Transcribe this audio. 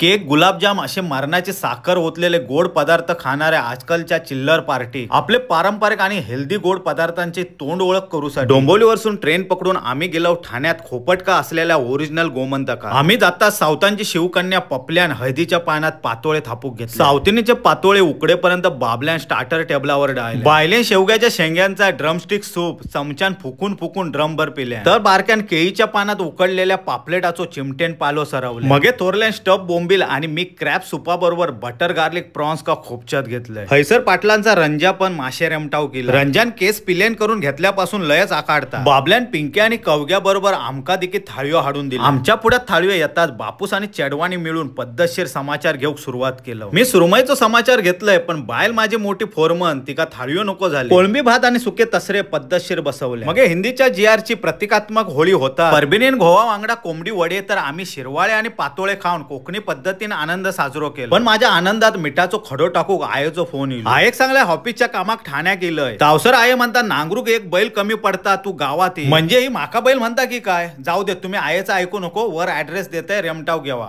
Cake, gulab jam असे मरणाचे साखर ओतलेले गोड पदार्थ खाणाऱ्या आजकालच्या चिल्लर पार्टी आपले पारंपरिक आणि हेल्दी गोड पदार्थांची तोंड ओळख करूसाठी डोंबिवलीवरसून ट्रेन पकडून आम्ही गेलो ठाण्यात खोपटका असलेल्या ओरिजिनल गोमंतका। आम्ही जाता सावतांची शिवकन्या पपल्यान हळदीच्या पानात पातोळे थापूक घेतले। सावतिनीचे पातोळे उकडेपर्यंत बाबल्यान स्टार्टर टेबलावर डाळले। बायलेन शेवग्याच्या शेंग्यांचा ड्रमस्टिक सूप चमच्यान फुकून फुकून ड्रमभर पिले। तर बारक्यान केळीच्या पानात उकडलेल्या पापलेटाचो चिमटेन पालो सरवले। मगे थोरल्यान स्टफ बोंबील आणि मी क्रॅब सुपाबरोबर बटर गार्लिक प्रॉन्स का खोपच्यात घेतले। हैसर पाटलांचा रंजा पण माशे रेमटाव केला। रंजान केस पिलेन करून घेतल्यापासून लयच आकाडता। बाबल्यान पिंक्या आणि कवग्या बरोबर आमका देखील थाळयो हाडून दिली। आमच्या पुढ्यात थाळयो येतात बापूस आणि चेडवाणी मिळून पद्धतशीर समाचार घेऊक सुरुवात केलं। मी सुरमईचो समाचार घेतलंय पण बायल माझी मोठी फोरमन तिका थाळयो नको झाली। कोळंबी भात आणि सुके तसरे पद्धतशीर बसवले। मगे हिंदीच्या जी ची प्रतिकात्मक होळी होता। परबिनीन गोवा वांगडा कोंबडी वडे तर आम्ही शिरवाळे आणि पातोळे खाऊन कोकणी पद्धतीने आनंद साजरो केला। पण माझ्या आनंदात मिठाचो खडो टाकूक आयेचो फोन येईल। आयेक सांगल्या ऑफिसच्या कामाक ठाण्यात गेलंय। तावसर आये म्हणता नांगरूक एक बैल कमी पडता तू गावात ये। म्हणजे ही माका बैल म्हणता की काय? जाऊ दे, तुम्ही आयेचा ऐकू नको, वर ऍड्रेस देते रेमटाव घेवा।